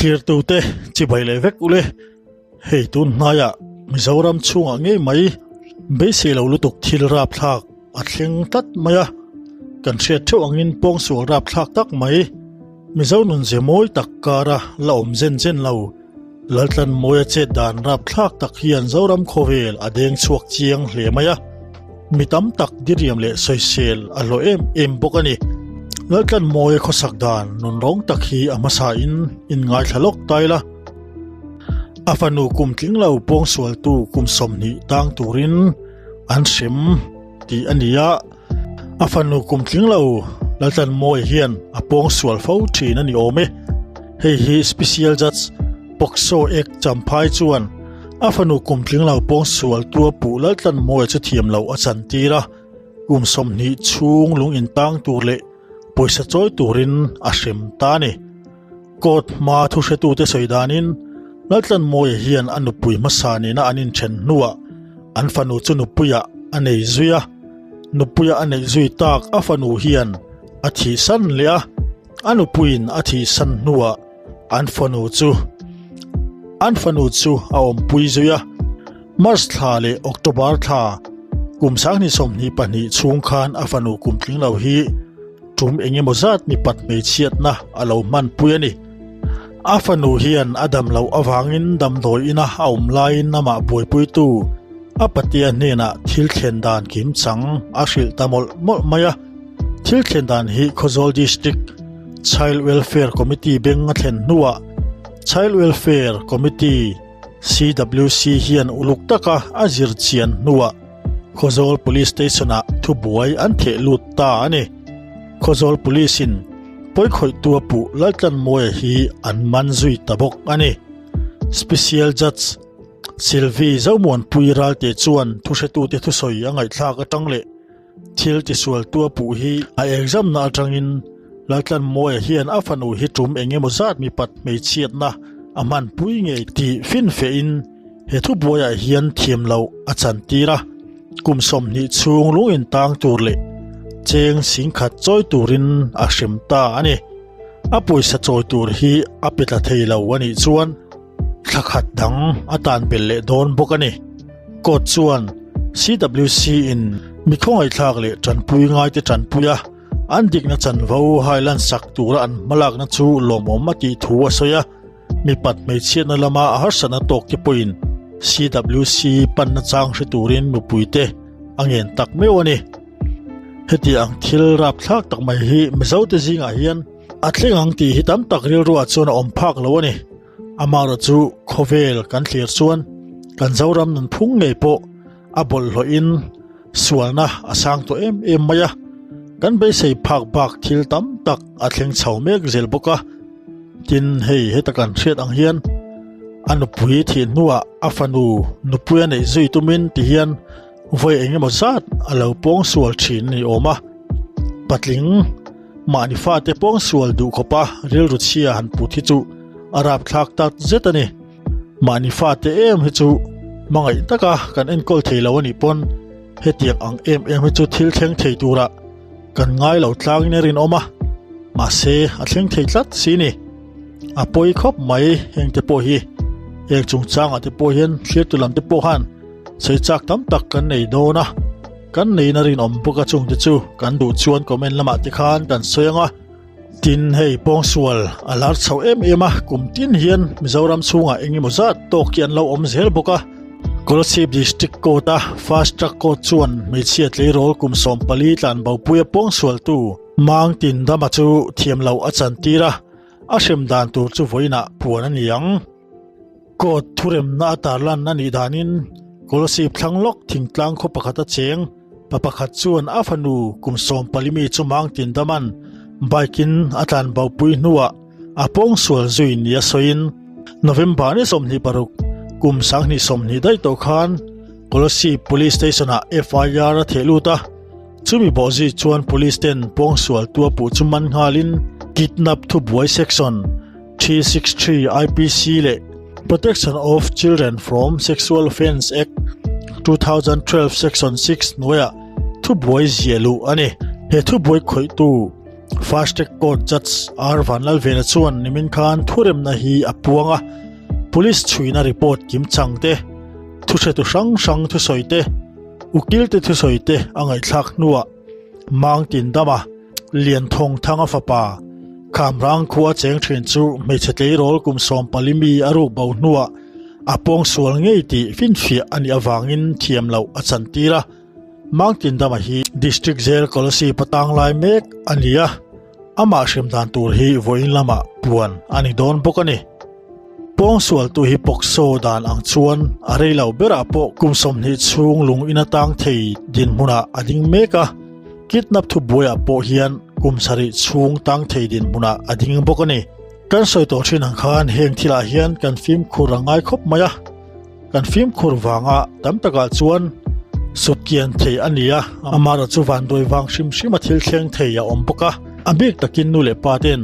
Thlirtute chibai leh vek ule, hei tun hnaiah Mizoram chhungah ngei mai beisei lo lutuk thil rapthlak a thleng tlat mai a, kan hriat theuh angin pawngsual rapthlak tak mai Mizo nun ze mawi tak kara la awm zen zen lo Laltlanmawia chet dan rapthlak tak hian Zoram khawvel a deng chhuak chiang hle mai a, mi tam tak diriam leh sawisel a hlawh em em bawk a ni. Laltlanmawia khawsak dan nunrawng tak hi a hmasain inngaithla lawk tai la, a fanu kum tling lo pawngsualtu kum 20 tang turin an hrem tih a ni a, A fanu kum tling lo Laltlanmawia hian a pawngsual fo thin a ni awm e. Hei hi Special Judge POCSO Act Champhai chuan a fanu kum tling lo pawngsual tua puh Laltlanmawia chu thiam loh a chantir a, kum 20 chhung lung intang tur leh pawisa chawi turin a hrem ta a ni. Court hma thuhretute sawi danin Laltlanmawia hian a nupui hmasa nena an inthen hnuah an fanu chu nupuiah a nei zui a, nupuia a neih zui tak a fanu hian a thihsan leh a, a nupuiin a thihsan hnuah an fanu chu an fanu chu a awmpui zui a. March thla leh October thla kum 2022 chhung khan a fanu kum tling lo hi tum eng emaw zat mipat hmeichhiatna a lo hmanpui a ni. A fanu hian a dam loh avangin damdawi ina a awm laiin amah buaipuitu a patea hnenah thil thlen dan kim chang a hrilh ta mawlh mawlh mai a. Thil thlen dan hi Khawzawl District Child Welfare Committee beng a thlen hnuah Child Welfare Committee, CWC, hian uluk taka a zir chian hnuah Khawzawl Police Station-ah thubuai an theh lut ta a ni. Khawzawl Police-in pawikhawihtu a puh Laltlanmawia hi an man zui ta bawk a ni. Special Judge Sylvie Zomuanpui Ralte chuan thuhretute thusawi a ngaihthlak atang leh Thil tisualtu a puh hi a exam na atangin Laltlanmawia hian a fanu hi tum eng emaw zat mipat hmeichhiatna a hmanpui ngei tih finfehin he thubuaiah hian thiam loh a chantir a, kum 20 chhung lung intang tur leh cheng singkhat chawi turin a hrem ta a ni. A pawisa chawi tur hi a pe tla thei lo a nih chuan Thla khat dang a tan belh leh dawn bawk a ni. Court chuan CWC in mi khawngaihthlak leh tanpui ngaite tanpui a, an dikna chanvo hailan sak tura an hmalakna chu lawmawm a tih thu a sawi a, mipat hmeichhiatna lama a harsatna tawk te pawhin CWC panna chang hre turin mipuite a ngen tak meuh a ni. Heti ang thil rapthlak tak mai hi Mizote zingah hian A thleng ang tih hi tam tak rilruah chuan a awm phak lo a ni. Amaherawh chu khawvel kan thlir chuan kan Zoram nunphung ngei pawh a bawlhhlawhin sualna a sang tawh em em mai a. Kan beisei phak bak thil tam tak a thleng chho mek zel bawk a. Tin, hei heta kan hriat ang hian a nupui thih hnuah a fanu nupui a neih zui tumin ti hian vawi eng emaw zat a lo pawngsual thin a ni awm a. Patling. Mahni fate pawngsual duh khawpa rilru chhia han put hi chu a rapthlak tak zet a ni. Mahni fate em hi chu hmangaih taka kan enkawl thei lo a nih pawn hetiang ang em em hi chu thil thleng thei tura kan ngai lo tlangin a rinawm a, mahse a thleng thei tlat si ni. A pawi khawp mai hengte pawh hi heng chungchangah te pawh hian thlirtu lam te pawh khan sawi chak tam tak kan nei dawn a. Kan neihna rinawm bawk a chungte chu kan duh chuan comment lamah te khan kan sawi ang a. Tin, hei pawngsual a lar chho em em a, kum tin hian Mizoram chhungah eng emaw zat tawk hi an lo awm zel bawk a. Kolasib District Court a Fast Track Court chuan hmeichhia tleirawl kum 14 tlan bopuia pawngsualtu Mang Tin Dama chu thiam loh a chantir a, a hrem dan tur chu vawiinah puan a ni ang. Court thuremna a tarlan a nih danin Kolasib thlang lawk thingtlang khaw pakhata cheng pa pakhat chuan a fanu kum 14 mi chu mang tin daman bike in a tlan bo pui hnuah a pawngsual zui nia sawiin November ni 26 kum 2020 daih tawh khan Kolasib Police Station ah FIR a theh lut a. Chumi bawhzui chuan Police ten pawngsual tua puh chu man nghalin Kidnap thubuai Section 363 IPC leh Protection of Children from Sexual Offence Act, 2012 Section 6 hnuaiah thubuai ziah luh a ni. He thubuai khawihtu. Fast Track Court Judge R Vanlalvena chuan nimin khan thuremna hi a puang a, Police chhuina report kimchang te, thuhretu hrang hrang thusawi te, ukil te thusawi te a ngaihthlak hnuah Mangtin dama Lianthawng Thanga fapa Khamrang khua cheng thin chu hmeichhe tleirawl kum 14 mi a ruk bo hnuah a pawngsual ngei tih finfiah a nih avangin thiam loh a chantir a. Mangtin dama hi District Jail Kolasib a tang lai mek a ni a, amah hrem dan tur hi vawiin lamah puan a ni dawn bawk a ni. Pawngsualtu hi POCSO dan ang chuan a rei lo berah pawh kum 20 chhung lung in atang thei dinhmunah a ding mek a, kidnap thubuaiah pawh hian kum 7 chhung tang thei dinhmunah a ding bawk a ni. Kan sawi tawh thin ang khan heng thilah hian kan fimkhur a ngai khawp mai a, kan fimkhur vanga tam takah chuan sutkian thei a ni a, amaherawh chu vanduai vang hrim hrim a thil thleng thei a awm bawk a, a bik takin nu leh pa ten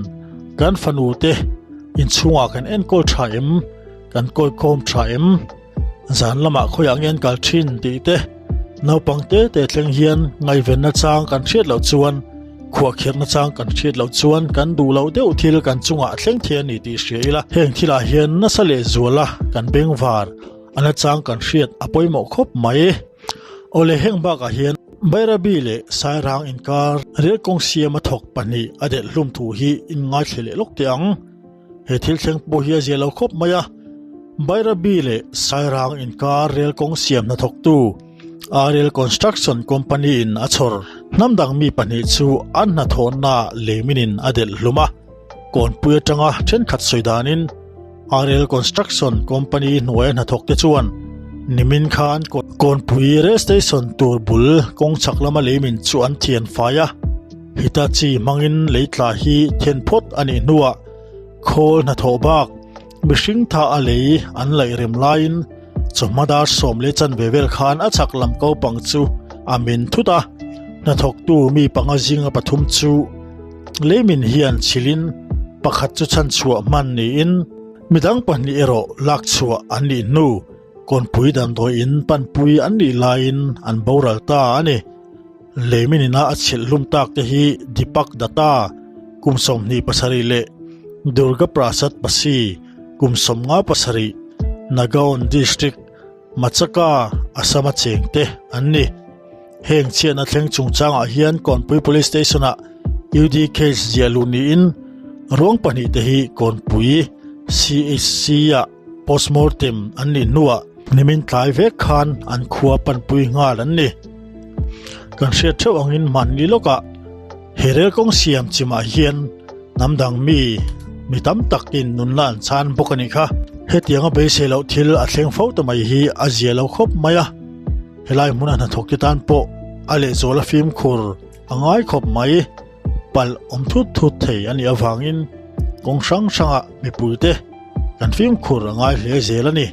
kan fanu te inchhungah kan enkawl tha em, kan kawikhawm tha em, zan lamah khawiah nge an kal thin tih te naupang te te thleng hian ngaihvenna chang kan hriat loh chuan khuahkhirhna chang kan hriat loh chuan kan duh loh deuh thil kan chungah a thleng thei a ni tih hria ila heng thilah hian nasa leh zuala kan bengvar a na chang kan hriat a pawimawh khawp mai. Awle heng bakah hian Bairabi leh Sairang inkar rel kawng siam a thawk pahnih a delh hlum thu hi in ngaithla leh lawk teh ang. He thil thleng pawh hi a zia lo khawp mai a, Bairabi leh Sairang inkar rel kawng siam hnathawktu Ariel Construction Company in a chhawr hnam dang mi pahnih chu an hnathawhna leimin in a delh hlum a, kawnpui atanga thenkhat sawi danin Ariel Construction Company hnuaia hnathawk te chuan nimin khan kawnpui rail station tur bul kawng chhak lama leimin chu an thian fai a, Hitachi hmangin lei tla hi then phawt a nih hnuah khawl hnathawh bak Mihring tha a lei an laih rem laiin chawhma dar sawm leh chanve vel khan a chhak lam ko pang chu a min thut a, hnathawktu mi panga zinga pathum chu leimin hian chhilhin pakhat chu chhanchhuah hman niin midang pahnih erawh lakchhuah an nih hnu kawnpui damdawi in panpui an nih laiin an boral ta a ni. Leimin ina a chhilh hlum tak te hi Deepak Datta kum 27 leh Durga Prasad Pasi kum 57 Nagaon District Machaka Assam a cheng te an ni. Heng chhiatna thleng chungchangah hian Kawnpui Police Station ah UD case ziah luh niin ruang pahnih te hi Kawnpui CHC ah postmortem an nih hnuah nimin tlai vek khan an khua panpui nghal an ni. Kan hriat theuh angin hmanni lawkah he rel kawng siam chimah hian hnam dang mi mi tam takin nunna an chan bawk a nih kha. Hetianga beisei loh thil a thleng fo ta mai hi a zia lo khawp mai a, helai hmuna hnathawk te tan pawh a lehzual a fimkhur a ngai khawp mai. Palh awm thut thut thei a nih avangin kawng hrang hrangah mipuite kan fimkhur a ngai hle zel a ni.